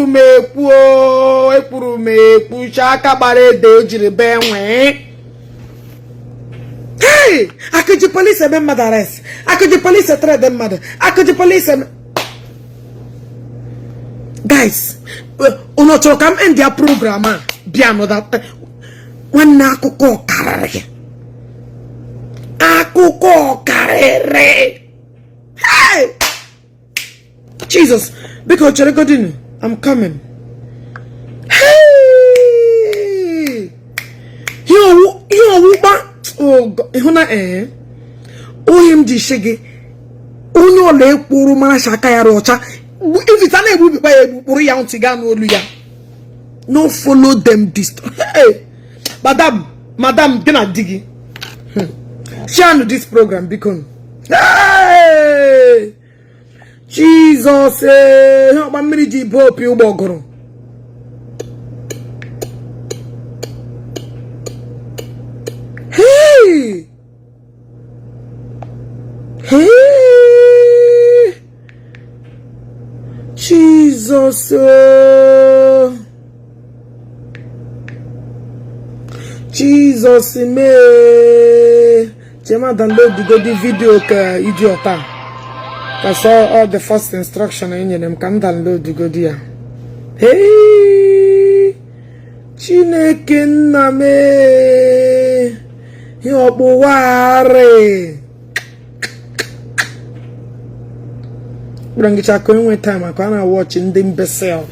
Ekwuru m ekwu, ekwuru m ekwu, chi aka gbara ede o jiri bee nwee. Hey, Akụ ji police eme mmadụ arrest, Akụ ji police threaten mmadụ, Akụ ji police eme. Guys, unu chọrọ ka m end ya program a bịa another? Nwanne, akụkọ karịrị, akụkọ karịrị. Hey, Jesus, biko chere godinu, I'm coming. Hey, ihe ọwụkpa ịhụ na ee ohi m ji shi gị onye ọla ekwuru mara shi aka ya ọcha ifita na-egbubikwa ya egbu kpụrụ ya ntị gaa n'olu ya. No follow them this. Hey, madam, madam, gị na di gị share this program, biko. Hey, Jesus, ihe ọgba mmiri ji bụ opi ụgbọgụrụ. Hey, hey, Jesus, oh. Jesus mee chema download godi video ka idiot a ka all the first instruction e nyere m ka m download godi ya. Hey, Chineke nna m, ihe ọkpụwarị kpọrọ ngịcha ka enwe time maka a na-watch ndị imbecile.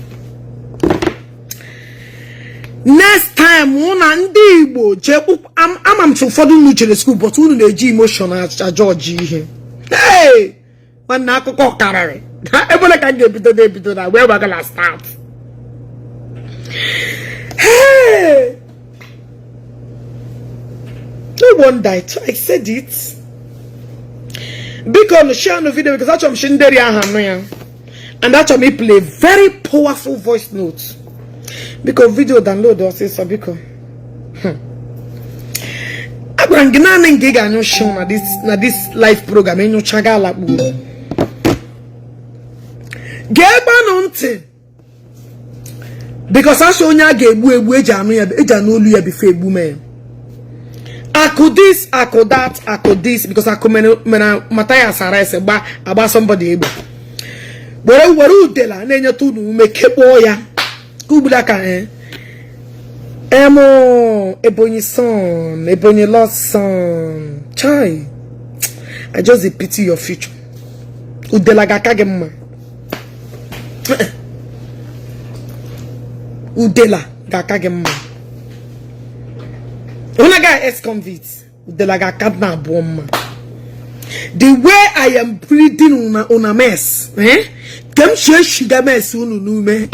Next time mụ na ndị Igbo jee, ama m ụfọdụ unu jere school, but unu na-eji emotion ajọji ihe. Hey, nwanne, akụkọ karịrị. Ebole ka m ga-ebido na-ebido na where we're gonna start. Hey, no wonder I said it. Biko no share no video because achọrọ m shi nderi aha nụ ya and achọrọ m play very powerful voice note. Biko, video download ọsịsọ, biko. Agwara m gị naanị nke ị ga-anyụ shi na this live program ịnyụchaga ala kpuru. Gee-gbanụ ntị because asị onye a ga-egbu egbu eji anụ ya, eji anụ olu ya before egbu mee. Akụ this, akụ that, akụ this, because akụ mere Mathias arrest gba agba somebody egbe were were udela na-enyeta unu ume kekpọọ ya ka ugburu aka. Emo Ebonyi son, Ebonyi lost son, chai, I just pity your future. Udela ga-aka gị mma, udela ga-aka gị mma. Ụna ga ex-convict, udela ga-aka na abụọ mma. The way I am breathing una, una mess, eh? Ka m si eshiga mess unu n'ume.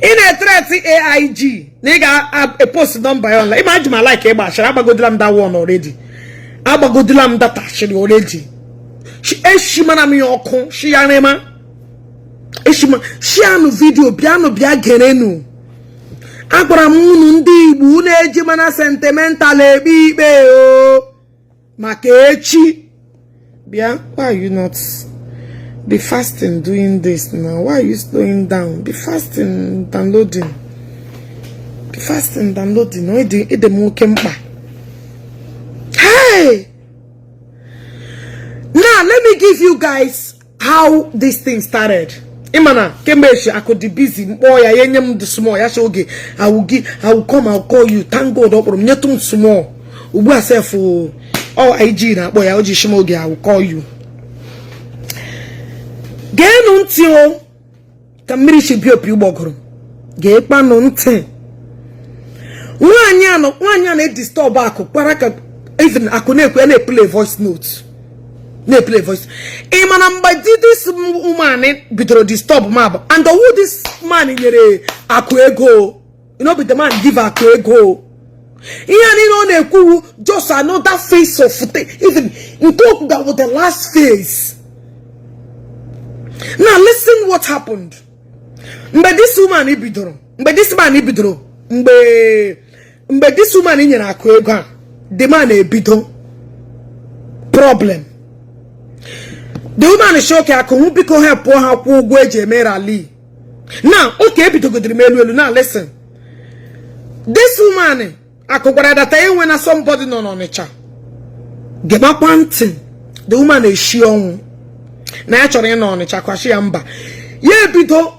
Ị na-ethreat AIG na ị ga-epost nọmba ya online. Ịma ji ma like ịgba ashịrị, agbagodila m that one already, agbagodila m data ashịrị already. Eshimana m ya ọkụ shiyarịma eshima shianụ video. Bịanụ, bịa gerenu. Agwara m unu, ndị Igbo, unu eji mana sentimental ekpe ikpe o maka echi. Bịa, why are you not be fasting doing this now? Why are you slowing down? Be fasting downloading, be fasting downloading. No, ịdị m oke mkpa. Hey, now let me give you guys how this thing started. Ịma kemgbe echi Akụ dị busy, mkpọ ya, ya nye m dị small ya sị oge I will give, I will come, I will call you. Thank God, ọ kpọrọ m nyetụ m small. Ugbu a sef, ọ IG na-akpọ ya, o ji shim oge I will call you. Geenụ ntị o ka mmiri si bi opi ụgbọgụrụ. Ga-ekpanụ ntị. Nwaanyị a na-edisturb Akụ kpara ka even Akụ na-ekwe ya na-eplay voice note, na-eplay voice. Ị mana mgbe di this woman bidoro disturb m abụ and owu this man nyere Akụ ego. You know, be the man give Akụ ego. Ihe a niile ọ na-ekwuwu just another face of thing. Even nke okwu ga the last phase. Now listen what happened. Mgbe this woman bidoro, mgbe this man bidoro, mgbe this woman nyere Akụ ego a, the man ebido problem. The woman show ka Akụ hụ, biko help ha kwụọ ụgwọ eji eme rally. Now, okay, ebidogodiri m elu elu. Now listen, this woman akụkwara data enwe na somebody nọ n'Ọnịcha. Gemakwa ntị, the woman eshi ọnwụ na ya chọrọ ịnọ Ọnịcha, kwashi ya mba. Ya ebido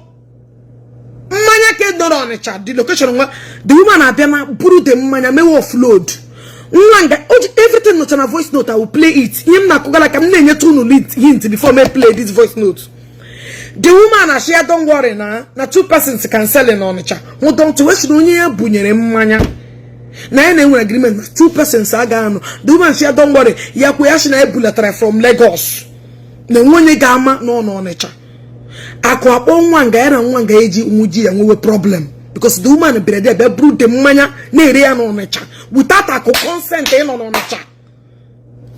mmanya ka nọ n'Ọnịcha, the location nwa the woman abịa na buru the mmanya mewe offload. Nwa nga everything nọcha na voice note. I will play it. Ihe m na-akụgala ka m na-enyetụ unu hint before me play this voice note. The woman asị ya, "Don't worry," na two persons can sell in Ọnịcha. Hụ don't wee onye ya bunyere mmanya na ya na-enwere agreement na two persons aga anọ. The woman si ya, "Don't worry." Ya kwe ya, sị na ebulatara from Lagos, na enwe onye ga-ama nọ n'Ọnịcha. Akụ akpọ nwa nga ya na nwa nga eji nwuji ya nwewe problem because the woman bịara there, bịa buru the mmanya na-ere ya n'Ọnịcha without akụ consent ịnọ n'Ọnịcha.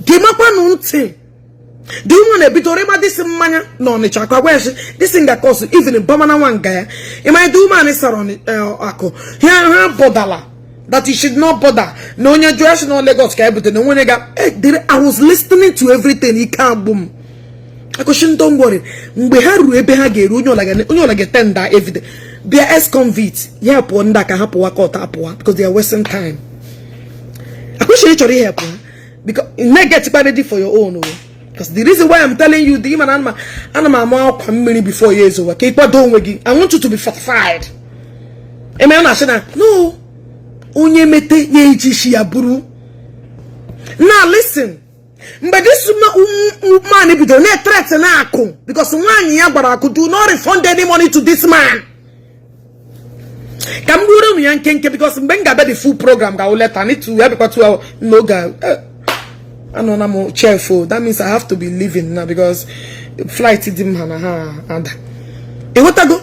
Gemakwanụ ntị, the woman ebidoro ịgba this mmanya n'Ọnịcha. Akụ agwa ya sị this nga cause even bamana nwa nga ya. Ịmanya the woman sara akụ ha ha bọdala that you should not bother, na onye jụọ ya sị na Lagos ka ebute na onye ga. I was listening to everything. Ike agbụ m. Akụchi, don't worry. Mgbe ha ruru ebe ha ga-eru, onye ọla ga-etenda evidence bịa. Ex-convict ya pụọ, ndị a ka ha pụwa court apụwa because they are wasting time. Akwụsịrị ịchọrọ ihe pụọ because na get ready for your own o, because the reason why I'm telling you the ịma na ana m ama akwa mmiri before ya ezowa ka ịkwado onwe gị. I want you to be fortified. Eme a na-asị na no onye mete ya eji isi ya buru. Now listen, mgbe this man bidoro na-threaten akụ because nwaanyị ya gwara akụ, "Do not refund any money to this man." Ka m gburu unu ya nkenke because mgbe m ga-abịa the full program ga later. I need to ya bịakwa 2 hours n'oge anọ na m chef o. That means I have to be leaving now because flight dị m ha na ha ada. Ịghọtago?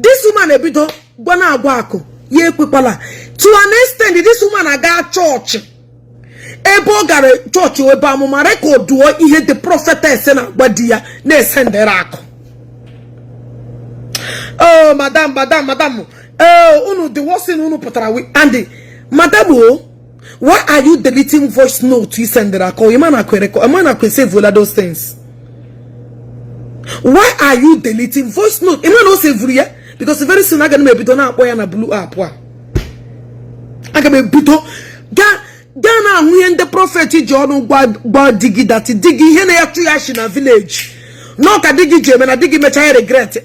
This woman ebido gwa na agwa akụ ya ekwekwala. To an extent, this woman aga chọọchị, ebe ọ gara chọọchị, ebe amụma recordụọ ihe the prophetess na-agwa di ya, na-esendere akụ. Oh madam, madam, madam, oh, unu the worst thing unu pụtara and madam o, why are you deleting voice note you sendere akụ? Ịma na akụ ịma na akụ save those things. Why are you deleting voice note? Ịma na o sevuru ya because very soon aga m ebido na-akpọ ya na blue app a. Aga m ebido gaa gaa na-ahụ ihe ndị prophet ji ọnụ gwa di gị that di gị ihe na-achụ ya shi na village nọ ka di gị ji eme na di gị mechaa ya regret.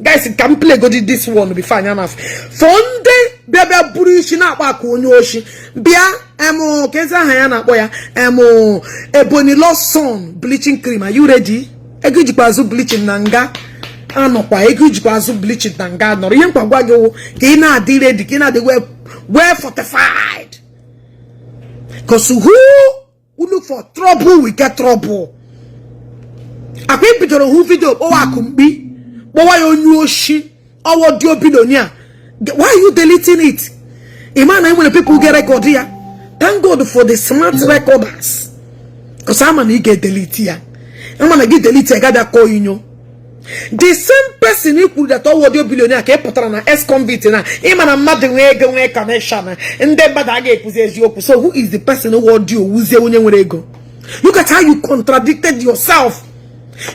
Guys, ka m play godi this one before anya na for ndị bịa bịa buru isi na-akpọ akụ onye oshi. Bịa em ka ezi aha ya na-akpọ ya em Ebonyi Lost Son bleaching cream. Are you ready? Ego ijikwa azụ bleaching na nga anọkwa, ego ijikwa azụ bleaching na nga nọrọ. Ihe nkwa gwa gị wụ ka ị na-adị ready, ka ị na-adị well fortified, because who look for trouble will get trouble. Akwa ị bidoro hụ video kpọwa akụ mkpi, kpọwa ya onye oshi, ọwọ dị billionaire. Why are you deleting it? Ịma na enwere people get record ya. Thank God for the smart recorders, because ama na ị ga-edelete ya, ama na gị delete ya, ga-abịa kọọ inyo. The same person i kwuru that ọwọ dị billionaire ka ị pụtara na ex convict na ịma na mmadụ nwee ego, nwee connection, ndị mmadụ agaghị ekwuzi eziokwu. So who is the person who dị owuzie onye nwere ego? Look at how you contradicted yourself.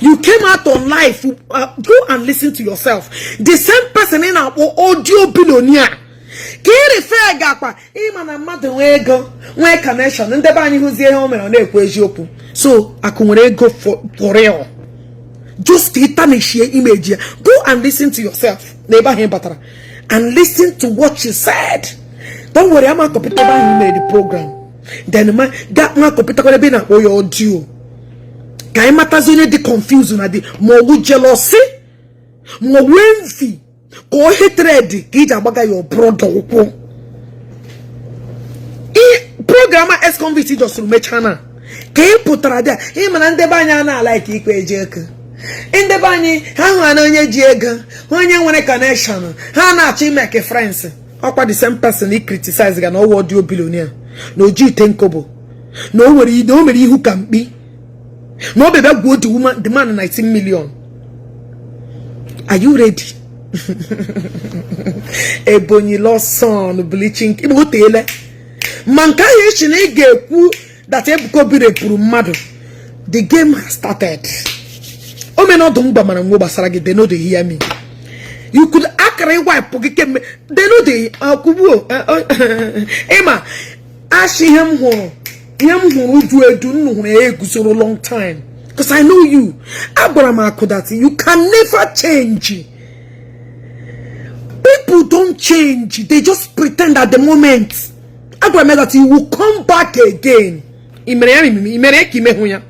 You came out on life. Go and listen to yourself. The same person ị na-akpọ audio billionaire ka ị refe ga-akpa ịma na mmadụ nwee ego, nwee connection, ndị be anyị hụzie ihe o mere, ọ na-ekwu eziokwu. So akụ nwere ego for real, just ka ịtanishie image ya. Go and listen to yourself na ebe ahụ ị batara and listen to what you said. Don't worry, ama kọpụta ebe ahụ mere the program, then ma ga ma kọpụtakwara ebe ị na-akpọ ya audio ka anyị matazi onye dị confused na dị ma ọ bụ jealousy ma ọ bụ envy ka o hatred ka iji agbaga ya brother ụkwụ. Program a ex-convict jọsụrụ mechaa na ka ị pụtara dị a, ị na ndị be anyị a na-ala ka ikpe eji ego. Ndị be anyị ha hụrụ na onye ji ego, onye nwere connection, ha na-achọ imeke friends. Ọkwa the same person i criticize ga na ọwụ audio billionaire, na oji ite nkobo, na o nwere na o mere ihu ka mkpi, na ọ bịa gwuo the woman, the man 19 million. Are you ready? Ebonyi Lost Son bleaching igbo teele ma nke ahụ echi na ị ga-ekwu that Ebuka Obi repụrụ mmadụ. The game has started. O mere ọdụ m gbamara nwo gbasara gị. They no dey hear me. You could akara ịwipụ gị kemgbe they no dey akwụgbuo. Ịma asị, ihe m hụrụ, ihe m hụrụ ju eju nnu hụrụ ya eguzoro long time, because I know you. Agwara m Akụ that you can never change. People don't change, they just pretend at the moment. Agwara m ya that you will come back again. I mere ya, i mere ka imehụ ya,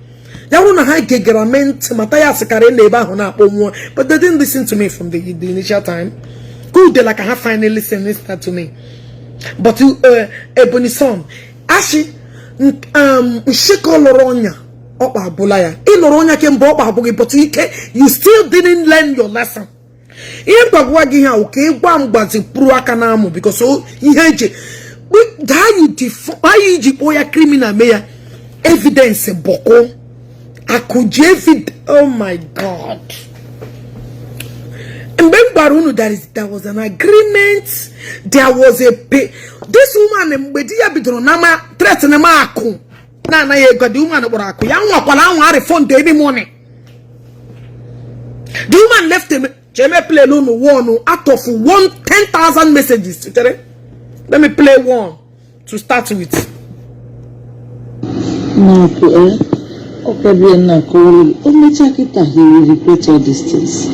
ya bụrụ na ha gegara m ntị mata ya sịkarị na ebe ahụ na-akpọ nwụọ, but they didn't listen to me from the initial time. Good, like ha finally listen to me. But Ebony son asị nshịkọ lụrụ ọnya, ọkpa abụla ya. Ị lụrụ ọnya kemgbe, ọkpa abụghị, but ike, you still didn't learn your lesson. Ihe mgbagwa gị ha ka ịgwa mgbazi pụrụ aka na amụ, because ihe eji how you ji kpọọ ya criminal, mee ya evidence bọkụ akụ ji evidence. Oh my God, mgbe m gwara unu there was an agreement, there was a pay. This woman, mgbe di ya bidoro na ma threaten m Akụ na-anaghị ego, the woman kpọrọ Akụ ya nwakwara anwa refund any money. The woman left him. Cheme play unu one out of one 10,000 messages. Chere, let me play one to start with. Na-akụ e ọka bịa na-akọwara gị. O mechaa kịta, he will regret all these things.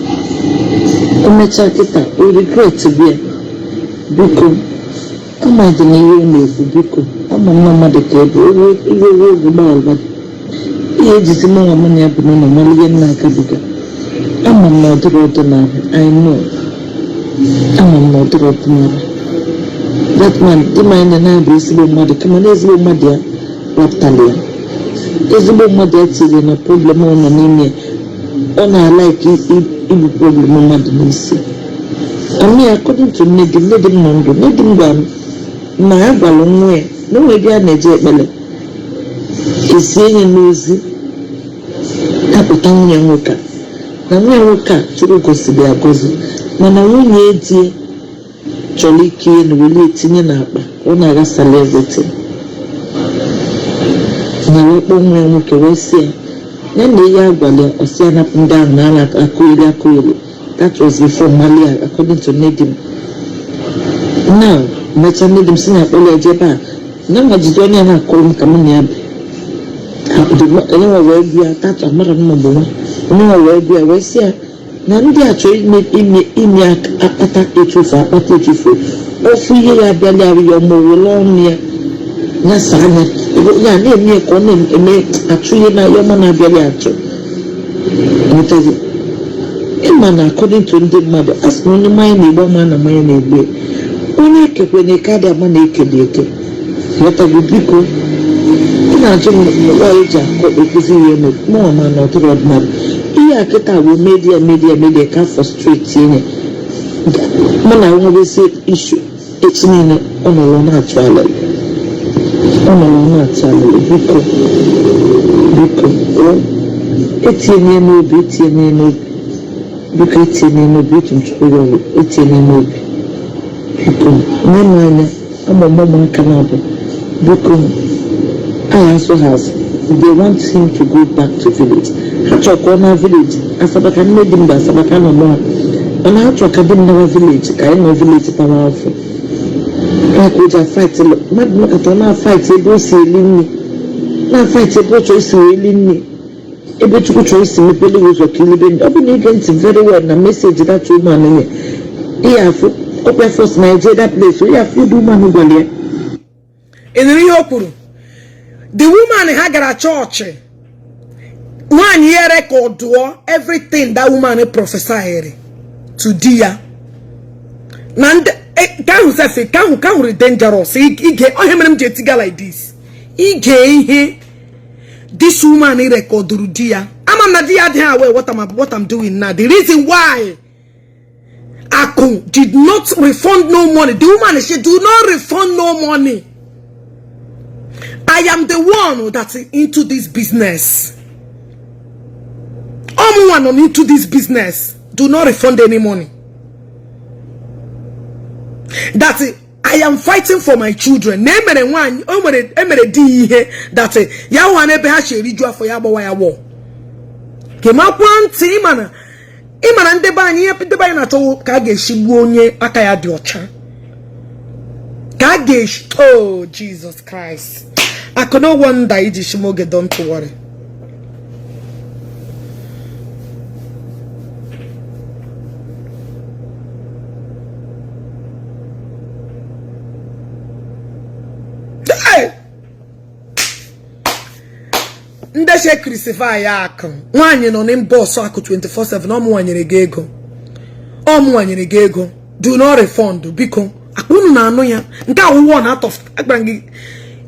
O mechaa kịta, o regret bịa. Biko, ama dị na ihe ọ na-ekwu. Biko, ama m na mmadụ ka ebe iwe ruo oge gbaghara ihe ejizi mụ nwa mụ na ya bụ n'ụlọ mara ihe nna agabiga. Ama m na ọ dịrị ọdịnala. I know, ama m na ọ dịrị ọdịnala. That man dị m anya na-abụ ezigbo mmadụ, kama na ezigbo mmadụ ya rapụtara ya, ezigbo mmadụ ya tiri na problem ọ nọ n'ime. Ọ na-alike ibu problem mmadụ n'isi. Ami, according to nne di m, nne di m nọ ndụ, nne di m gwara m na ya gwara nwa ya na o nwere ebe a na-eje ekpere esie ihe n'ozi apụta nwunye nwoke a, na nwunye nwoke a Chukwu gosiri ya agọzi, mana nwunye di chọrọ ike ihe na weli etinye n'akpa ka ọ na-aghasala everything, na wee kpọọ nwa ya nwoke wee sị ya, ya na ihe agwala ya, ọsị ya napụ ndị ahụ na a na-akụgheri akụgheri. That was before Malia, according to Nedim. Now mechaa, Nedim si na akpọrọ ya jebe a na nwa jide onye a na-akụrụ m ka mụ na ya bi. Onye nwe wee bịa tatu amara m bụ nwa onye nwe wee bịa wee sị ya na ndị a chọrọ ime ime ime akpata etufu akpata etufu ofu ihe ya abịala arụ ya ma were ọnụ ya nyasa anya ya na-eme ya ka ọ na-eme achụ ihe na ya ọma na-abịali achụ nwetazi. Ịma na according to ndị mmadụ, a sị na onye mmanya na-egbu ama na mmanya na-egbu ya. Onye ekekwe na eke adị ama na ekele eke ghọtago. Biko, ị na-ajụ m nwaanyị ji akọ ekwuzi ihe eme mụnwa, ma na ọdịrị ọdịnala ihe a kịta bụ media media media ka frustrate enye mụ na nwebezi issue echi niile. Ọ nọrọ na-atụ alịlị, ọ nọrọ na-atụ alịlị. Biko, biko o etinye n'obi, etinye n'obi, biko, etinye n'obi etu m chọrọ ya ọrụ, etinye n'obi, biko. Nne m anya ama m ụmụaka na-abụ. Biko, I also has they want him to go back to village. Ha chọrọ ka ọ na village Asaba, ka nne di m bụ Asaba ka nọ mụ ha, mana ha chọrọ ka di m nawa village, ka anyị nọ village tawa afọ ya, ka o ji afight mmadụ nọkọta, ọ na-afight ebe o si eli nri, na-afight ebe ọ chọrọ isi wee eli nri, ebe Chukwu chọrọ isi mepele gị ụzọ ka ilibe nri. Ọ bụ na ige ntị very well na message that woman nye ihe afụ ọkwa first na eje that place, onye afụ ụdị woman gwara ya. Ị nụrụ ihe o kwuru? The woman ha gara chọọchị, nwaanyị ya recordụọ everything that woman prophesied to di ya na ndị ka ahụ sef ka ahụ dị dangerous. Ige onye mere m ji etiga like this, ige ihe this woman recordụrụ di ya. Ama m na di ya adịghị aware what I'm doing now. The reason why Aku did not refund no money, the woman, she do not refund no money. I am the one that's into this business. I'm one on into this business. Do not refund any money. That I am fighting for my children. Na emere nwaanyị o mere emere di ihe that ya nwa n'ebe ha si eriju afọ ya gbawa ya wọ kemakwa ntị. Ịma na Ị mara ndị be anyị, ihe ndị be anyị na-achọ ka a ga-esi gbuo onye aka ya dị ọcha, ka a ga-esi. Oh Jesus Christ, akụ, no wonder iji shi m oge. Don't worry. Hey! Ndị she crucify ya, akụ nwaanyị nọ n'inbox akụ 24/7. Ọmụnwa nyere gị ego, ọmụnwa nyere gị ego, do not refund, biko. Akpa unu na-anụ ya nke awụwọ na atọ agbara gị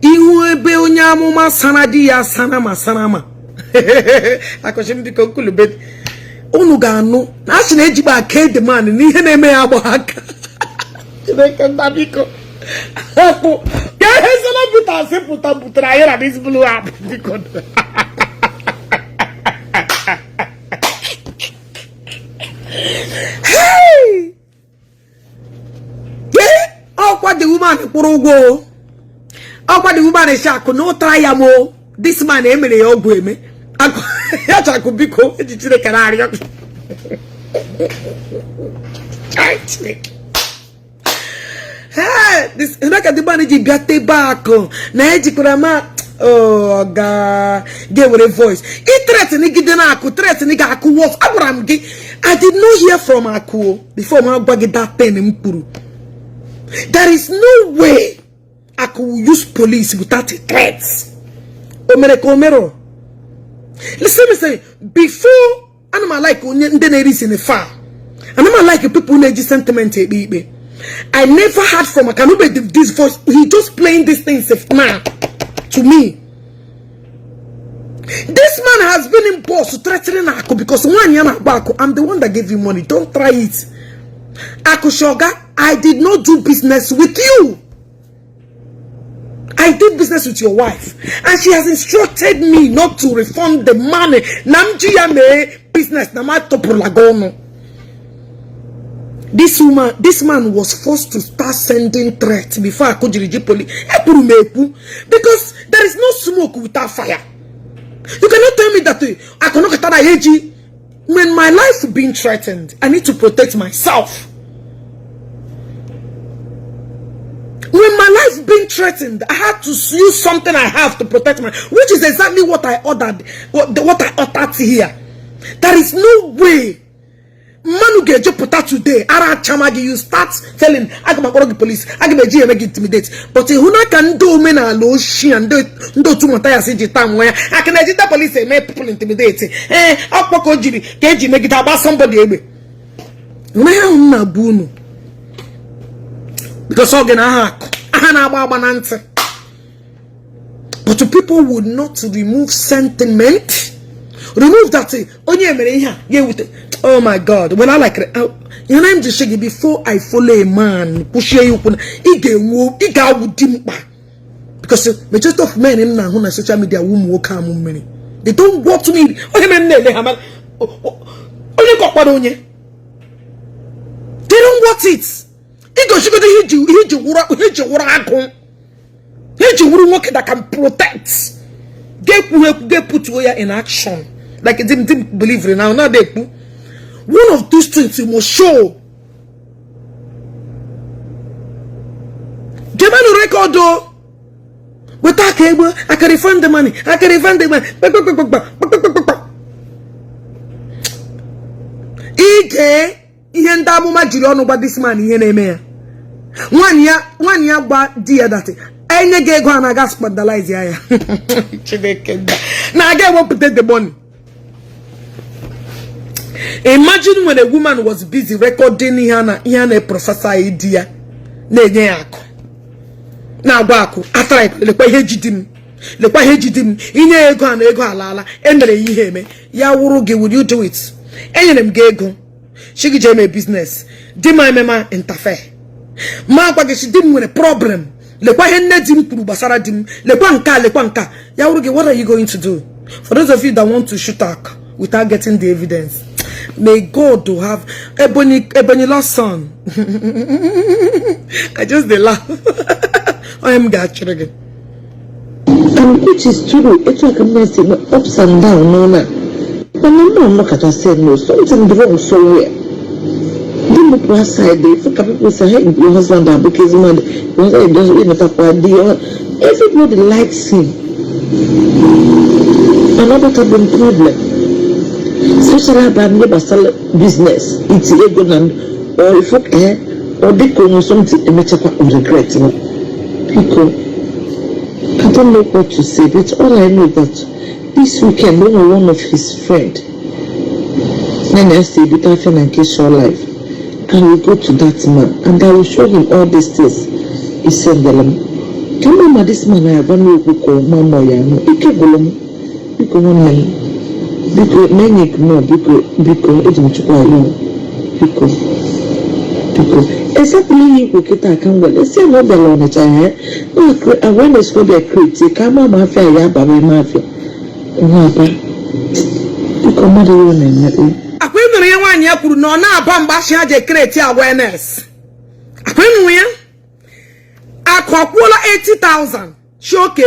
ihu ebe onye amụma sara di ya sara ma sara ma akọchi m, biko nkulube unu ga-anụ na a sị na ejikpa aka edeman n'ihe na-eme ya agba aka. Chineke nna, biko, akpụ ka ihe celebrities pụta butere anyị na this blue app, biko. Hey! Ọkwa the woman kwụrụ ụgwọ o, ọkwa the woman si akụ na ụtara ya mo. This man emere ya ọgwụ eme ya chakụ, biko, eji Chineke na-arịọ. Chineke. Hey, this ka the man ji bịa tebe akụ na ejikwara ma ọga ga-ewere voice ị threaten gide na akụ, threaten gị akụ. What agwara m gị, I did not hear from akụ before m agwa gị that thing m kwuru. There is no way akụ will use police without a threat. O mere ka o mere. Listen me say, before, ana m like onye ndị na-eri isi fa, ana m like people na-eji sentiment ekpe ikpe. I never heard from Akanube this voice. He just playing these things now to me. This man has been in boss threatening Aku because one yana Aku, I'm the one that gave you money. Don't try it. Aku Shoga, I did not do business with you. I did business with your wife. And she has instructed me not to refund the money. Na m ji ya mee business. Na ma topolagono. This woman, this man was forced to start sending threats before Aku jiri ji police. Ekwuru m ekwu. Because there is no smoke without fire. You cannot tell me that Akonokatara Eji, when my life being threatened, I need to protect myself. When my life being threatened, I had to use something I have to protect my, which is exactly what I ordered, what I uttered here. There is no way mmanụ ga-eje pụta today ara achama gị, you start telling aga m akpọrọ gị police, aga m eji eme gị intimidate. But ịhụ na ka ndị omenala ochie, ndị otu Mathias ji taa nwa ya aka na ejide police eme people intimidate. Ee, ọkpọ ka o jiri ka eji megide agba somebody egbe. Ihe ahụ m na-agba unu because ọ gị na aha akụ aha na-agba agba na ntị, but people would not remove sentiment, remove that onye mere ihe a ya ewute. Oh my God, when I like ihe na m ji sị gị, before I follow a man kwụchie ya ụkwụ na ị ga-enwe, ị ga-awụ di mkpa, because majority of men m na-ahụ na social media wụ ụmụ nwoke amụ mmiri. They don't want me. Onye mere m na-ele ha mara onye ka ọkpara onye, they don't want it. Ị ga-osigodo ihe iji wụrụ agụ, ihe iji wụrụ nwoke that can protect, ga-ekwu ekwu, ga-eputuo ya in action like dim believe now na ekwu. One of those things you must show. Jebenu record o, weta aka egbe aka, refund the money, aka refund the money. Kpakpakpakpakpakpakpakpa. Ige ihe ndị amụma jiri ọnụ gwa this man ihe na-eme ya. Nwaanyị ya gba di ya that enye gị ego a na-aga scandalize ya ya Chineke na-aga ewepụta the money. Imagine when a woman was busy recording ihe a na-eprophesy di ya na-enye ya, akụ na-agwa akụ atara, lekwa ihe ji di m, lekwa ihe ji di m, inye ya ego a na ego alaala, emere ya ihe eme ya. Wụrụ gị, will you do it? Enyere m gị ego chi gị jee mee business, di m emema interfere, ma gwa gị si di m nwere problem, lekwa ihe nne di m kwuru gbasara di m, lekwa nke a, lekwa nke a. Ya wụrụ gị, what are you going to do? For those of you that want to shoot akụ without getting the evidence, may God to have Ebony, Ebony lost son. I just dey laugh. Onye m ga-achịrị gị. And which is true, etu a ka m na-esi eme ups and down n'ụlọ a. Mana mụ nọkọta sị no, something dị wrong somewhere. Di m pụ aside, ifu ka people say, "Hey, your husband abụka ezigbo mmadụ, your husband does ịnọtakwa di." Everybody likes him. Mana ọ bata bụ problem, especially about ihe gbasara business, iti ego na ọ ifu ee ọ dịka onwe something, emechakwa o regret m. Biko, I don't know what to say, but all I know that this weekend o nwere one of his friend ya na esi ebute afịa na nke Sure Life. I will go to that man and I will show him all these things. He sendela m ka mma ma this man agwa m okwu ka ọma mọ ya anụ. Ike gwụrụ m. Biko nwanne m, biko menye ignore. Biko, biko, eji m Chukwu ayọ. Biko, biko, exactly ihe ikwu kịta ka m gwara esi na ọ bịara Ọnịcha ya na awareness ka ọ bịa create ka ama ma afịa ya abara ime afịa nwa aba. Biko, mmadụ ihe ọ na-eme o. Akwa ị nụrụ ya, nwaanyị ya kwuru na ọ na-aba mgbe asị ha ji create awareness. Akwa ị nụrụ ya, akụ akwụọla 80,000 shi oke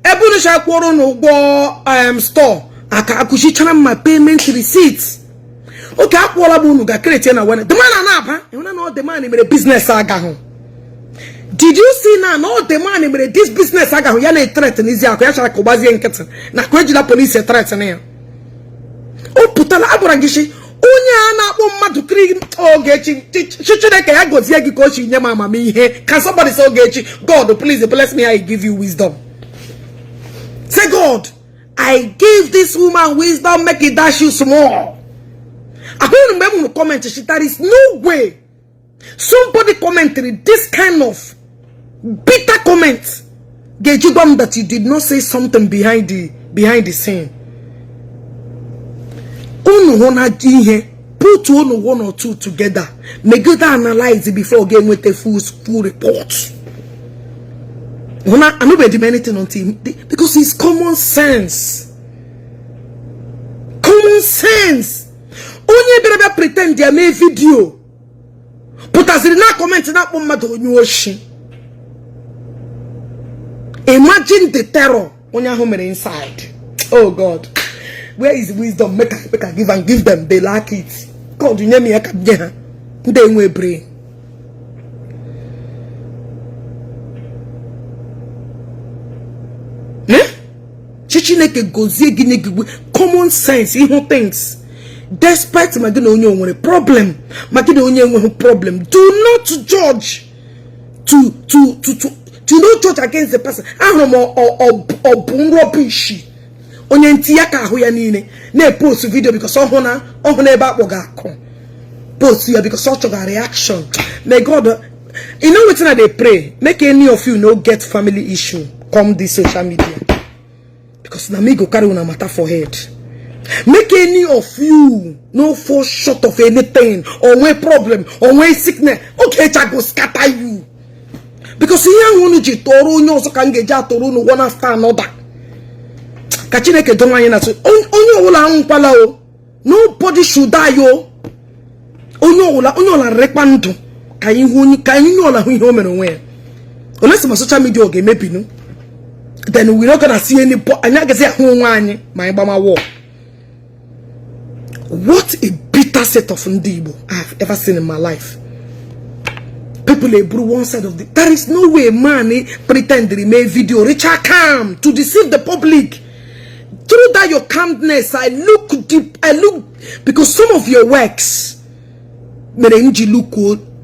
ebe unu chakwụrụ n'ụgwọ store aka akụchichara mma payment receipt oke akwụọla m unu ga create na awareness. The man na-aba ịhụna na ọ the man mere business agahụ. Did you see now na ọ the man mere this business agahụ? Ya na-ethreaten izi akụ ya chara ka ọ gbazie nkịtị na akụ ejila polisi ethreaten ya. O pụtara agwara gị shi onye a na-akpọ mmadụ kiri Ogechi chi Chineke ya gozie gị ka o si nye m amamihe. Can somebody say, "Ogechi, God, please bless me, I give you wisdom"? Say, "God, I give this woman wisdom, make it dash you small." Akwụrụ mgbe m hụrụ comment shi there is no way somebody commented this kind of bitter comment ga-eji gwa m that you did not say something behind the scene. Unu hụ na ihe, put unu one or two together, megide analyze before ga-enweta full report. Hụ na anụbeghị m anything until, because it's common sense, common sense. Onye bịara bịa pretend ya mee video pụtaziri na comment na-akpọ mmadụ onye oshi. Imagine the terror onye ahụ mere inside. Oh God, where is wisdom? Make I give and give them, they lack it. God, nye m ya ka m nye ha ndị enwe brain. Eh? Chi Chineke gozie gị, nye gị common sense ịhụ things. Despite ma gị na onye nwere problem, ma gị na onye enweghị problem, do not judge to no judge against the person. Ahụrụ m ọ bụ rubbish onye ntị ya ka ahụ ya niile na-epost video because ọhụ na ọhụ na ebe akpọ ga-akụ post ya because ọ chọga reaction. May God, you know wetin I dey pray? Make any of you no get family issue come this social media, because na me go carry una matter for head. Make any of you no fall short of anything or nwee problem or nwee sickness, okay, go scatter you, because ihe ahụ unu ji tọrọ onye ọzọ ka m ga-eji atọrọ unu one after another. Ka Chineke dọrọ anyị na so onye ọbụla anwụkwala o. Nobody should die o. Onye ọbụla, onye ọbụla rekwa ndụ ka anyị hụ onye ka anyị ọla hụ ihe o mere onwe ya. Unless ma social media ọ ga-emebinu, then we not gonna see any. Anyị agaghị ahụ onwe anyị ma anyị gbama war. What a bitter set of ndị Igbo I have ever seen in my life. People eburu one side of the, there is no way man pretend remain video richer calm to deceive the public. Through that your calmness, I look deep. I look, because some of your works mere m ji look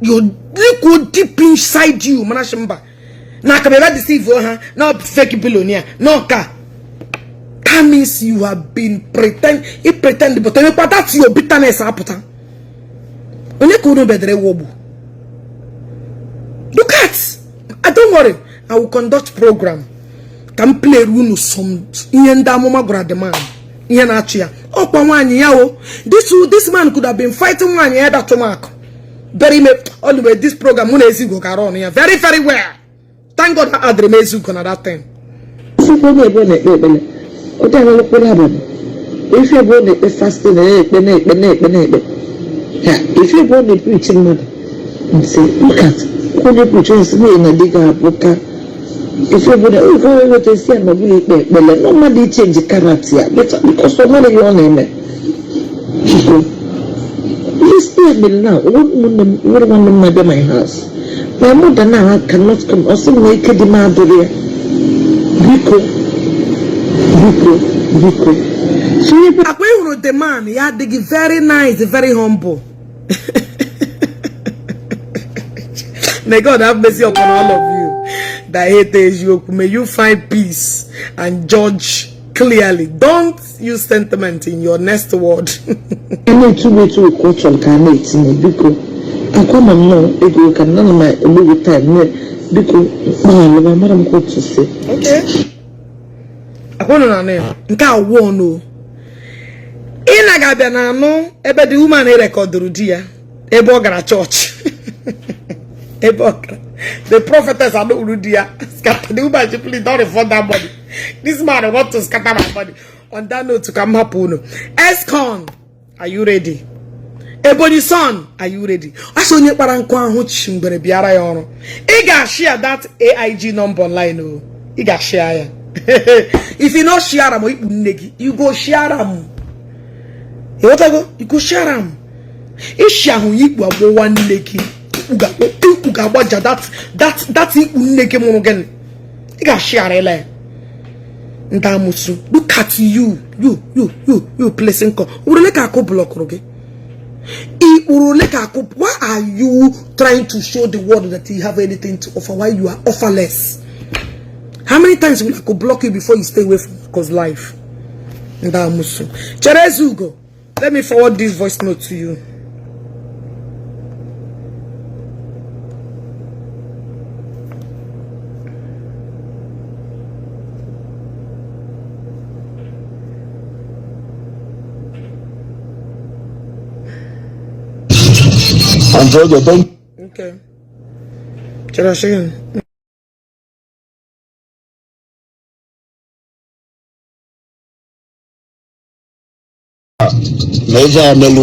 your look deep inside you. Mana shimba na aka bịa deceive ha na fake billionaire no ka. That means you have been pretend, you pretend, but emekwa that's your bitterness apụta. Onye ka unu bedere wogbu? Look at I don't worry, I will conduct program ka m play unu some ihe ndị amụma gwara the man ihe na-achụ ya ọkwa nwaanyị ya o. This man could have been fighting nwaanyị ya datụmakụ very me. Anyway, this program mụ na Ezigbo gara ọnụ ya very very well. Thank God adịrị m Ezigbo na that time. Ife onye ebe ọ na-ekpe ekpere, ọ dị alalụkwara abalị. Ife ebe ọ na-ekpe fasting, na-ekpe, na-ekpe, na-ekpe, na-ekpe ha. Ife ebe ọ na-epreach mmadụ nsị, look at onye preach, onye sị na di ga-abụ ka ife ebe na ife onye nweta isi ya na ọ bụla ikpe ekpere na mmadụ ichange character ya because ọ nwere ihe ọ na-eme. Biko, this year mere na ụmụnne m nwere nwanne m na-abịa my house. My mother now cannot come. Ọ sị m na ike dị m adịrị ya. Biko, biko, biko. So ebe Akwa ị hụrụ the man ya adịghị very nice, very humble. May God have mercy upon all of you that hate eziokwu. May you find peace and judge clearly. Don't use sentiment in your next word. A na-etu m etu ka ọ chọrọ ka a na-etinye. Biko, akwa ma m nọ ego ka nna m egbughị time ne. Biko, mkpaghalụ m, amara m ka otu si. Okay. Akwa nọ na ya. Nke a wụọ no. Ị na-abịa na anụ ebe the woman recordụrụ di ya ebe ọ gara chọọchị. Ebe ọ gara. The prophetess anụrụ di ya. Scatter the woman, she please don't refund that money. This man want to scatter my money. On that note, ka m hapụ unu. Escon, are you ready? Ebonyi son, are you ready? Asị onye kpara nkụ ahụ chi mgbere bịara ya ọrụ. Ị ga-ashare that AIG number online o. Ị ga-ashare ya. If you no share am, ikpu nne gị. You go share am. Ịghọtago? You go share am. Ishi ahụ ya ikpu agbụwa nne gị. Ikpu ga-agbaja that ikpu nne gị mụrụ gịnị. Ị ga-ashare ya. Ndị amụsụ, look at you, you, you, you, you placing call. Urele ka akụ blọkụrụ gị. Ikpuru ka akụ. Why are you trying to show the world that you have anything to offer while you are offerless? How many times will Aku block you before you stay away from Aku's life? Ndị amụsụ. Chere Ezugo, let me forward this voice note to you. Android, don't. Okay. Chere Ashigan. Na ego a melu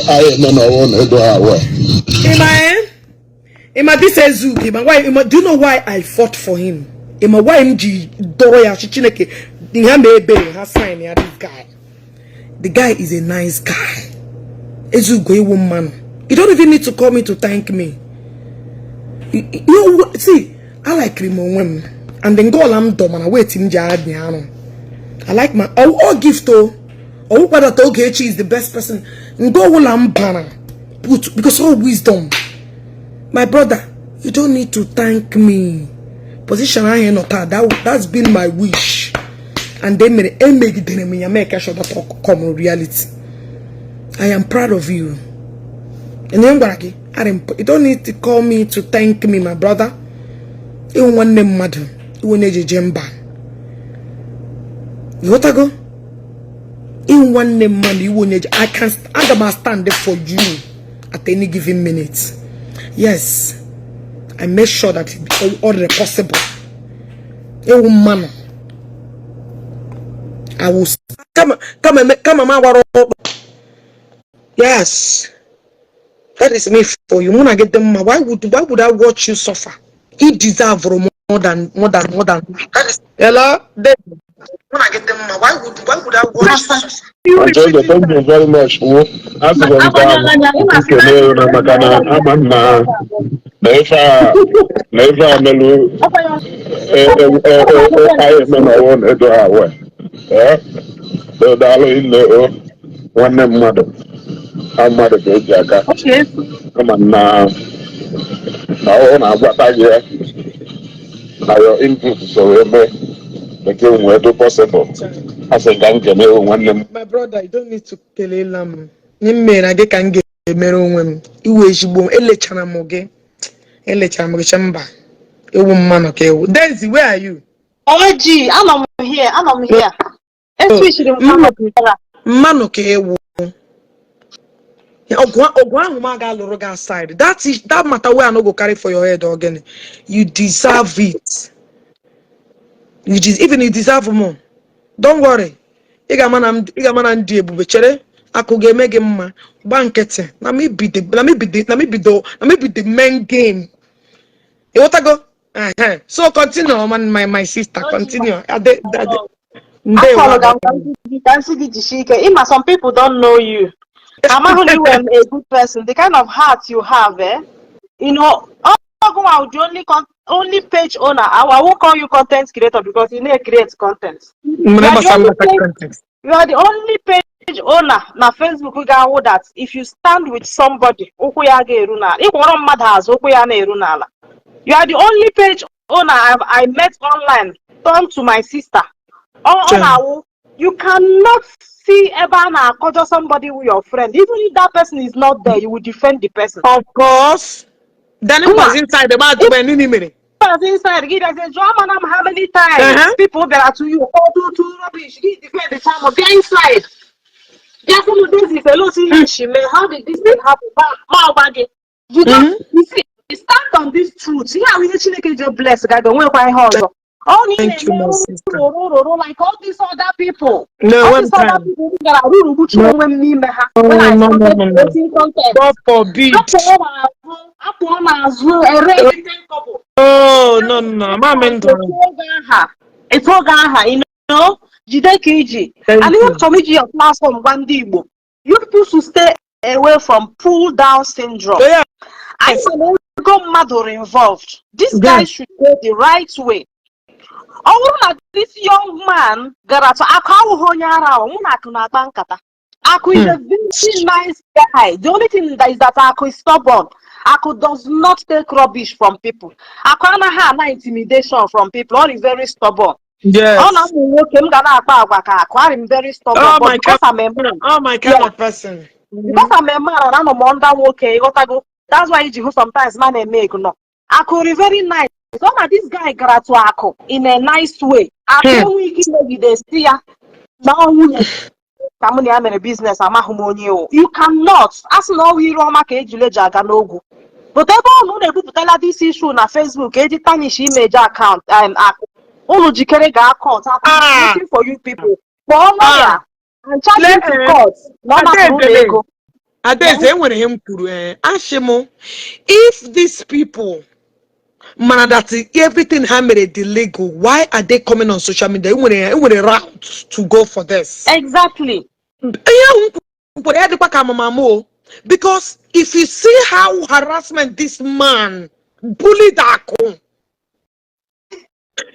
anyị eme na ọwụ na ego a wee. Ima, eh? Ima, this Ezugo, Ima, why, Ima, do you know why I fought for him? Ima, why m ji dọrọ ya chi Chineke ha ma ebere ha sign ya this guy. The guy is a nice guy. Ezugo ewu mmanụ. You don't even need to call me to thank me. You see, I like him onwe m. And then goal I'm done mana wait m ji adị arụ. I like my all gift o. Ọwụkwa that Ogechi is the best person. Ngo ọwụla m bara put because all wisdom. My brother, you don't need to thank me. Position ahụ nọ taa, that's been my wish. And they mere emegidere m ya make sure that ọ come reality. I am proud of you. And then gwara gị, you don't need to call me to thank me, my brother. Ịwụ nwanne mmadụ, ịwụ onye ejeje mba. Ịghọtago? Ịwụ nwanne mmadụ, ịwụ onye eje. I can aga m stand for you at any given minute. Yes, I make sure that all the possible. Ịwụ mmanụ. I will kama kama kama ma gwara ọkpọ. Yes, that is me for you. Mụ na gị dị mma. Why would I watch you suffer? He deserve more than more than more than. That is hello. David. Mụ na gị dị mma. Why would I watch you suffer? Android, thank you very much. Wo, asịrị m ka m kelee unu maka na ama m na ife a melu anyị eme na ọwụ na ego a wee. Ee, so daalụ nne o, nwanne mmadụ, a mmadụ ka eji aka. Ama m na ọ na-agwata gị ya na your input so wee mee nke nwee dị possible. Asị ka m kelee nwanne m. My brother, you don't need to kelela m. Nye m mere gị ka m ga-emere onwe m. Iwe ezigbo m. Elechara m gị. Elechara m gị che mba. Ewu mmanụ ka ewu. Denzi, where are you? OG, anọ m here, anọ m here. Eswitchiri m camera. Mmanụ ka ewu. Ọgụ ahụ m aga alụrụ gị aside. That is that matter wey I no go carry for your head again. You deserve it. You even you deserve more. Don't worry. Ị ga-ama na ị ga-ama na ndị ebube chere akụ ga-eme gị mma. Gba nkịtị. Na me be the na me be the na me be the na me be the main game. Ịghọtago? Uh-huh. So continue, man, my sister. Continue. Ade, ade. Ndewo. Akọlụ ga m ka m sị gị jisie ike. Ịma, some people don't know you. Amaghị na you were a good person. The kind of heart you have, eh? Ọgụnwa, the only page owner. I won't call you content creator because you need create content. Mmere You are the gbasara only maka page content. You are the only page owner na Facebook ga-awụ that if you stand with somebody, ụkwụ ya ga-eru n'ala. Ịkwọrọ mmadụ azụ, ụkwụ ya na-eru n'ala. You are the only page owner I met online turn to my sister. Ọ Chai. na-awụ you cannot see ebe a na-akọjọ somebody with your friend. Even if that person is not there, you will defend the person. Of course. Then it was inside the bad when nini mere. Was inside gị bịazie jụọ mana m how many times people bịara to you all do do rubbish, gị defend the channel, bịa inside, bịa sị m, "This is a lot ihe shi mee. How did this thing happen?" Ma ọgba gị, you don't you see, you stand on this truth. Ihe ahụ ihe Chineke ji bless ga onwekwa ihe ọzọ ọ na ị Thank you, my na-eme sister. rụrụ like all these other people, No, all one these other time. people m gara rurugbuchi onwe m n'ime ha No, when I no, no, started no, no. creating content. God forbid. Apụọ n'azụ, apụọ n'azụ, ere everything couple. Oh, no. Mama ndụ. Etu oge aha, jide ka iji. Thank And ihe you. m chọrọ iji your platform gwa ndị Igbo, you people should stay away from pull down syndrome. Anyị ma na ego mmadụ are involved. This guy should go the right way. Ọ bụrụ na this young man gara to Akụ, awụghị onye ara ahụ, mụ na Akụ na-akpa nkata. Akụ is a very nice guy. The only thing that is that Akụ is stubborn. Akụ does not take rubbish from people. Akụ anaghị ana intimidation from people. Ọ is very stubborn. Ọ na ụmụ nwoke m ga na-akpa agwa ka Akụ. Arị m very stubborn, Oh but my because I'm a man, Oh, my kind of person. Because I'm a man and anọ m under nwoke, ịghọtago? That's why iji hụ sometimes man eme ignore. Akụ is very nice. Ọ na this guy gara to Akụ in a nice way. Akụ enweghị ike imegide si ya na ọ nwunye ka mụ na ya mere business, amaghị m onye o. You cannot asị na ọwụ iru ọma ka ejule ji aga n'ogwu, but ebe ọ na unu ebupụtala this issue na Facebook eji tarnish image account Akụ, unu jikere gaa court. Akụ is waiting for you people. Kpọọ lawyer and charge him to court na ọ napụrụ ụlọ Adaeze. ego. Adaeze, enwere ihe m kwuru, eh, ashị m, if these people mana that everything ha mere dị legal, why are they coming on social media? Enwere route to go for this. Ihe ahụ m kwukwara ya dịkwa ka amamama o, because if you see how harassment this man bullied Akụ,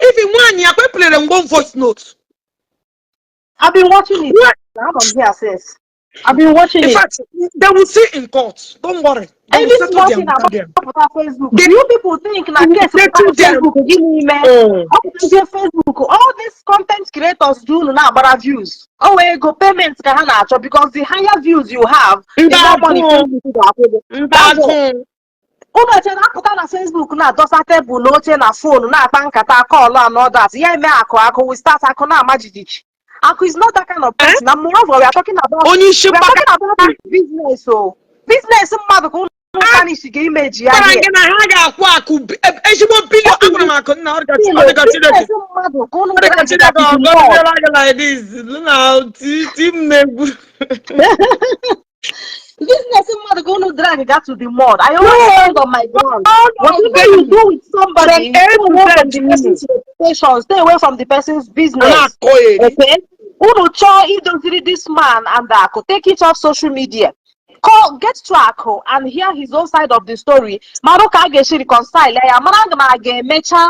if nwaanyị ya kpepụlere m one voice note. I've been watching it. I'm on here since. I've been watching In it. fact, they will see in court. Don't worry, they will Every settle small their thing matter there. about Facebook. They You people think na will case settle pụta their Facebook gịnị mee? Oh. Ọ pụtazie Facebook, all these content creators do unu na-agbara views. O wee ego payment ka ha na-achọ, because the higher views you have, the Ndị more money agụụ. Facebook ga-akwụ gị. Ndị That's all. agụụ. Unu eche na apụta na Facebook na-adọsa tebụl na oche na phone na-akpa nkata call and all that. Ya eme Akụ, Akụ we start, Akụ na-ama jijiji. Akụ is not that kind of Eh? person. And moreover, we are talking about Onye isi we are mgbaka. talking about business, o business mmadụ ka unu tarnish ga image ya Gwara here. gị na ha ga-akwụ Akụ ezigbo billion. Agwara m Akụ nna, ọ dị ka Chineke. Business mmadụ ka unu Ọ dị ka drag Chineke ọ to the mud. gọziela gị like this na ti m na-egwu. Business mmadụ ka unu drag ga to the mud. I always stand on my ground. All of Whatever you them do with somebody, from A stay to away from Z. the person's reputation, stay away from the person's A business. na-akọ eri. Okay, unu chọọ idoziri this man and Akụ, take it off social media. Call, get to Akụ and hear his own side of the story. Mara ka a ga-esi reconcile ya, mara ma a ga-emecha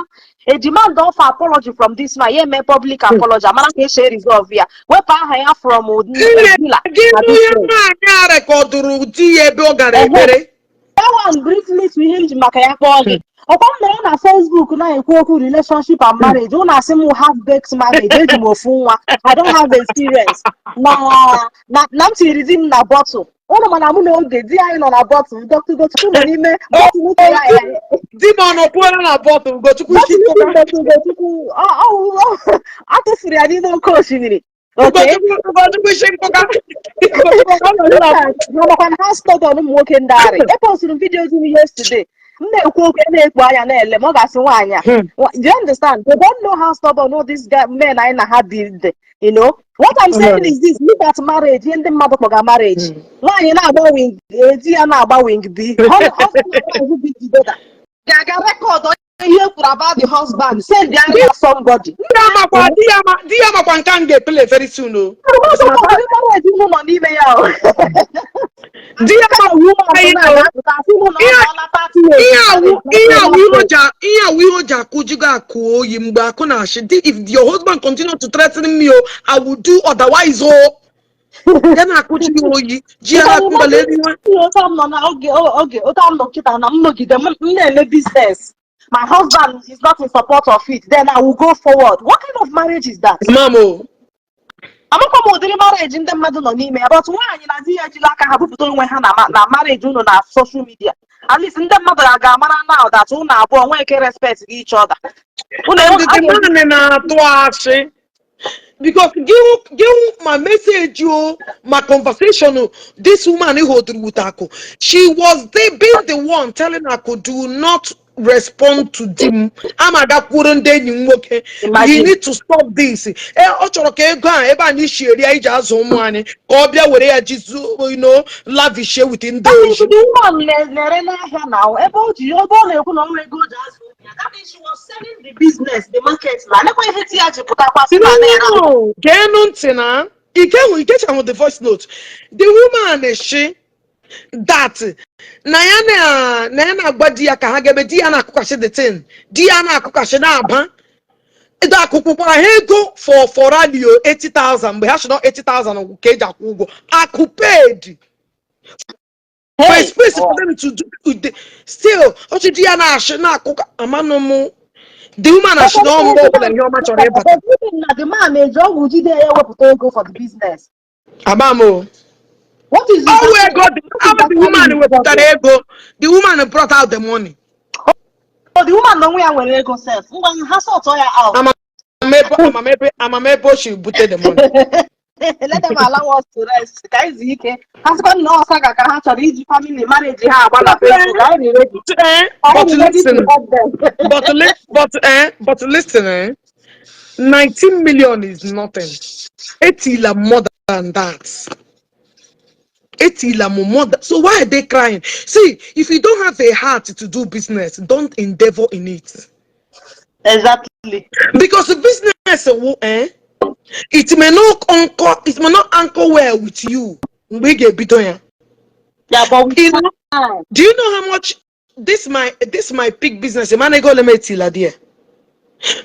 a demand of apology from this man, ya eme public apology, amara ka esi resolve ya, wepụ aha ya from Nne Villa gị, na nụ ihe business. nwaanyị a recordụrụ di ya ebe ọ gara Ehe. ekpere. That one brings me to ihe m ji maka ya kpọọ gị. Ọkwa m nọrọ na Facebook na-ekwu okwu relationship and marriage, ụnụ asị m half baked marriage, eji m ofu nwa, I don't have experience, na m tiri di m na bottle. Ụnụ mana mụ na oge di anyị nọ na bottle, Dr. Ugochukwu nọ n'ime bottle nke ya ya. Di m ọ nọkwuola na bottle, Ugochukwu isi bottle kụba. Di Dr. Ugochukwu a tụfuru ya n'ime oke osimiri, okay? Ugochukwu, Ugochukwu isi nkụka. Ugochukwu ọ nọ na Na makwa na ha stubborn ụmụ nwoke ndị arị. Epostụrụ m video di m yesterday, m na-ekwu okwu na-ekpu anya na-ele m, ọ ga-asị nwaanyị a. Do you understand? They don't know how stubborn all these guy, men anyị na ha dị dị. You know what I'm saying is this: look at marriage, ihe ndị mmadụ kpọga marriage. Nwaanyị na-agba wing, di ya na-agba wing B, husband and wife be together, ga-aga record. Ihe kwuru about the husband, send ya somebody. Di ya makwa, di ya ma, di ya makwa nke a m ga-epele very soon o. Marriage unu nọ n'ime ya o. Di ya ma Woman na-apụta asị mụ na ọ nọọla 30 years. Ihe awụ ihe awụ ihe o ji akụjigo akụ oyi mgbe akụ na-achị di. If your husband continue to threaten me o, I will do otherwise o. Ya na-akụji ya oyi ji ya na-akụ mgbala elu nwa. Otu m nọ na oge otu m nọ kịta na m nọgide m na-eme business, my husband is not in support of it, then I will go forward. What kind of marriage is that? Mam o. Amakwa m ụdịrị marriage ndị mmadụ nọ n'ime ya, but nwaanyị na di ya ejila aka ha bupụta onwe ha na marriage unu na social media. At least ndị mmadụ ga-amara now that unu abụọ nwee ike respect gị each other. Unu And the man na-atụ asị because gị hụ ma message o, ma conversation o, this woman hold with Aku, she was there being the one telling Aku, "Do not respond to them. Ama gakwuru ndị enyi m nwoke." He Imagine. need to stop this. E ọ chọrọ ka ego a ebe anyị si eri anyị ji azụ ụmụ anyị ka ọ bịa were ya jizu lavish with ndị That means oji. the woman na-ere n'ahịa na ebe o ji ebe ọ na-ekwu na ọnwa ego o ji azụ ụmụ ya. That means she was selling the business, the market, na lekwa ihe di ya ji pụtakwa sị na na-ere. No, geenụ ntị na ike hụ ikechahụ the voice note. The woman shi that na ya na-agwa di ya ka ha ga-ebe di ya na-akụkashi the thing, di ya na-akụkashi na-aba ego akụkwụkwara ha ego for rally o 80,000 mgbe ha shi na 80,000 ka eji akwụ ụgwọ akụ paid for a Hey, space for them to do still ọchị di ya na-ashị na-akụka amanụ m. The woman ashị na ọ mgbe ọbụla ihe ọma chọrọ ịbata. But even na the man eji ọgwụ jide ya ewepụta ego for the business. Ama m o. What is the Ọwụ ego dị ọ the woman wepụtara ego. The woman brought out the money. Oh, the woman na onwe ya nwere ego sef. Ngwa ha sort ya out. Amamebe o si bute the money. Let them allow us to rest. Ka anyị zuo ike. Ha sịkwa na ọsa ga ka ha chọrọ iji family marriage ha agba na Facebook. Anyị dị ready. But Anyị dị ready to listen, help them. but listen, 19 million is nothing. Etila more than that. Etila more than, so why are they crying? See, if you don't have a heart to do business, don't endeavor in it. Because the business, it may not anchor well with you. Mgbe ị ga-ebido ya. Yeah, but with time. Do you know how much this my pig business? Am I go etila there?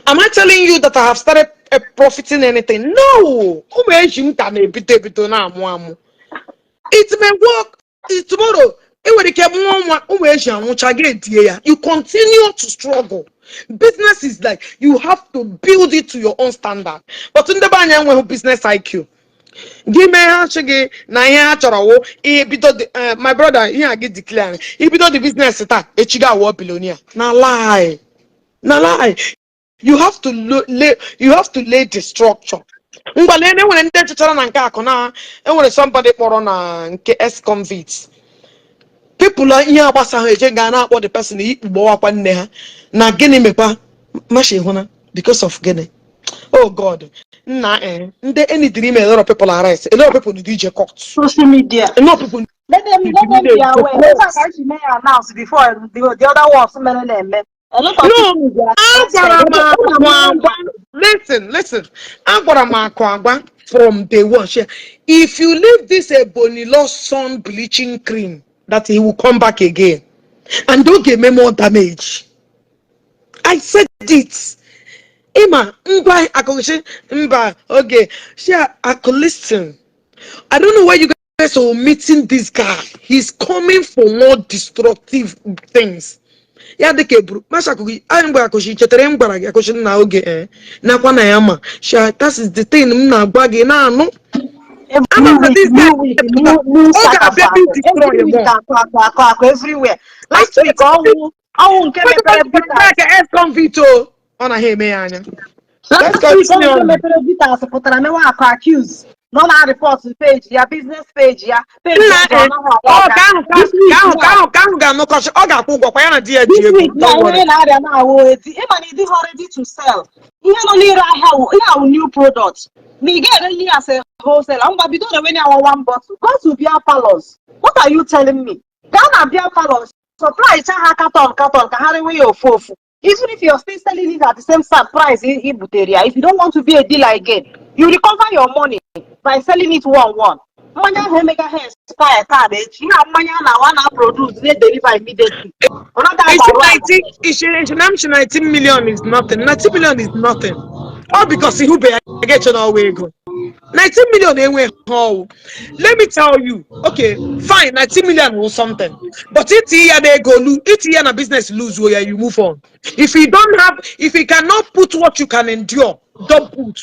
Am I telling you that I have started profiting anything? No. Ụmụ eji m ka na-ebido ebido na-amụ amụ. It may work tomorrow. E nwere ike mụọ nwa ụmụ eji anwụcha ga edie ya. You continue to struggle. Business is like you have to build it to your own standard. But ndị be anyị enweghị business IQ. Gị mee ha chi gị na ihe ha chọrọ wụ ihe bido my brother, ihe a gị declare ibido the business taa, echi ga awọ billionaire. Na lie, na lie. You have to lay the structure. Ngwa lee, enwere ndị chechara na nke akụ na enwere somebody kpọrọ na nke ex-convict people a ihe agbasaghị eje ga na-akpọ the person ikpu gbọwakwa nne ha na gịnị mekwa mashi hụna because of gịnị. Oh God, nna, ndị enidiri ime a lot of people arrest, a lot of people need ije court. Social media. A lot of people Let them need be to aware. court. Let us actually may announce before the other ones mere na-eme. A lot of No, people will be agwara m arrested. akụ agwa. Listen, listen, agwara m akụ agwa from day one. Shey, if you leave this Ebony lost sun bleaching cream, that he will come back again and don't get me more damage. I said it. Ịma ngwa akụchi mba oge shey akụ. Listen, I don't know why you guys are meeting this guy. He's coming for more destructive things. Ya dị ka eburu masha akụkụ anyị mgbe akụchi chetara m gwara gị akụchi na oge nakwa na ya ma sha. That is the thing m na-agwa gị na-anụ. Every Ama m na week, this guy new week, new ọ saga ga-abịa for be akụ. destroy Every week more. akụ akụ akụ akụ everywhere. Last week ọnwụ nke mepere bitters. Ka ex-convict o ọ naghị eme ya anya. Let's Last week ọnwụ nke continue. mepere bitters pụtara mewe akụ accuse nọ na report page ya, business page ya, page Nna ya ọ naghị ọ aga ka aga. ahụ ka This week ka ahụ ka now ahụ ka ahụ ga-anụkọchi ọ ga-akwụ ụgwọ kwa ya na di ya ji this ego. week na Don't worry. ihe na-arịa na-awụ eti ịma na ịdịghị ready to sell ihe nọ n'ire ahịa wụ ihe awụ new product na ị ga-ere ihe as a wholesaler. Ngwa bido rewe ya one bottle. Go to beer parlors. What are you telling me? Gaa na beer parlors, supply cha ha carton carton ka ha rewe ya ofu ofu. Even if you're still selling it at the same price i butere ya, if you don't want to be a dealer again, you recover your money by selling it one one. Mmanya ahụ emega ha expire taa na echi. Ihe a mmanya a na-awa na produce na-deliver immediately. Ọ naghị Ishi agbaru agba. 19, ishi na m 19 million is nothing. 19 million is nothing. All because ihube ya ga-eche na ọwa ego. 19 million enwe ọwụ. Let me tell you, okay, fine, 19 million was something. But iti ya na ego lu, iti ya na business lose ya, you move on. If you don't have, if you cannot put what you can endure, don't put.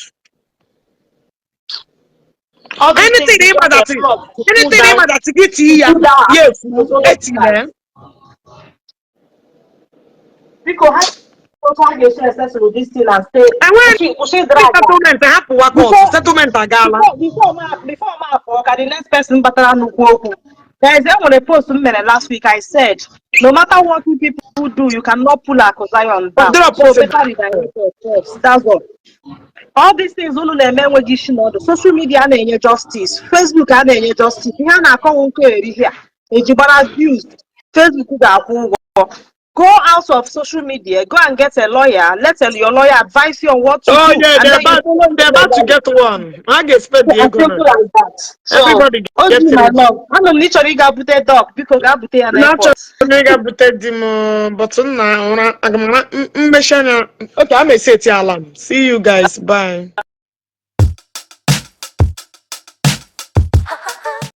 All these Anything things ịma become that a plot to pull anything down ịma that gị tii ya pull down yes those etile. Biko, ha otu a ga-esi esettle this thing and stay Enweghị kwụsị kwụsị drag a. Settlement hapụwa court, Before settlement agaala. Before ma apụọ ka the next person batara nnukwu okwu. There is, enwere post m mere last week. I said, no matter what you people do, you cannot pull Akụ Zion down. Drop So possible. better redirect yourselves. That's all. All these things unu na-eme enweghị isi n'ọdụ. Social media a na-enye justice, Facebook a na-enye justice, ihe a na-akọwa nkọ erighi a ejigbara views, Facebook ga-akwụ ụgwọ. Go out of social media, go and get a lawyer, let your lawyer advise you on what to Oh do, yeah, and they're then you about follow they're the about to lawyer. get one. I get spent the As ego simple now. as that. So Everybody get Oji, my ready. love, anụ m na ị chọrọ ịga bute dog, biko gaa bute ya Na n'airport. achọrọ m ịga bute di m, but nna ụra aga m mmechi anya. Okay, I'm a set alarm. See you guys. Bye.